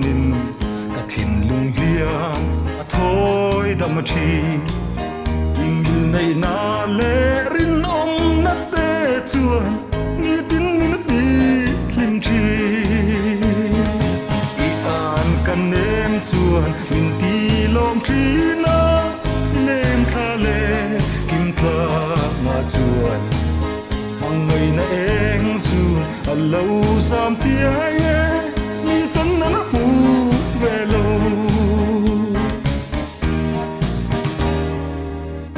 chuanin ka thinlung hliam a thawi dam thin. Ingilneihna leh rinawmna te chuan nitin min ti hlim thin. I an ka nem chuan min ti lawm thin a, lem thla leh kim tlangah chuan hmangaihna eng chu a lo zam chiai e, mi tan an hmu ve lo.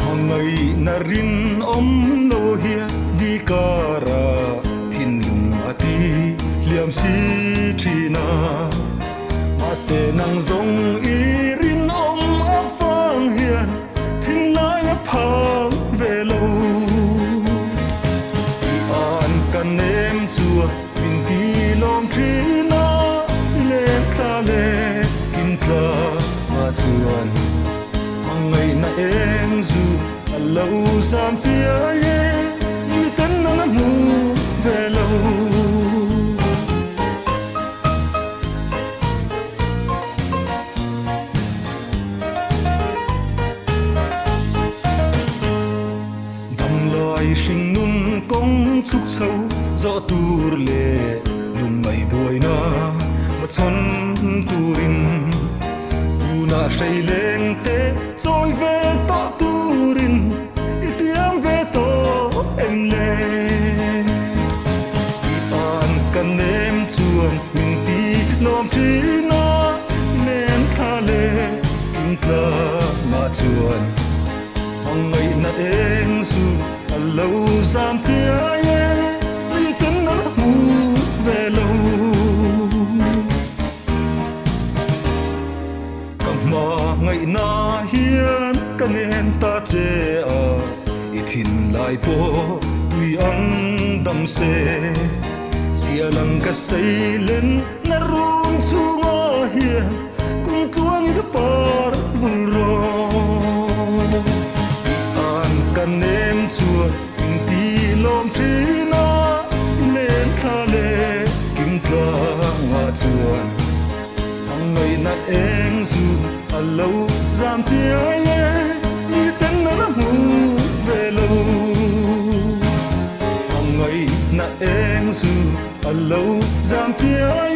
Hmangaihna rinawm lo hian di kara thinlung a ti hliam si thin a. Mahse nang zawng i rinawm avang hian thinlai a phang ve lo. I an ka nem chuan min ti lawm thin a, leng thla leh kim tla mah chuan hmangaihna eng zu a lo zam chiai e, miten an a hmu ve lo. Damlai hringnun kawng chhuk chho zawh tur leh lungngaih buaina hmachhawn turin tunah hreileng te chawi ve tawh turin i tiam ve tawh em le? I tan ka nem chuan min ti lawm thin a, nem thla leh kim tlangah chuan hmangaihna eng chu a lo zam chiai e, miten an hmu ve lo. Ka hmangaihna hian ka ngen ta che a, i thinlai pawh tui ang dam se. Zialang ka seilen na rum chhungah hian kum tluang i ka par vul rawh. I an ka nem chuan min ti lawm thin a, i len thla leh kim tlangah chuan. Hmangaihna eng zu a lo zam chiai e, miten an a hmu ve lo. Hmangaihna eng zu a lo zam chiai e.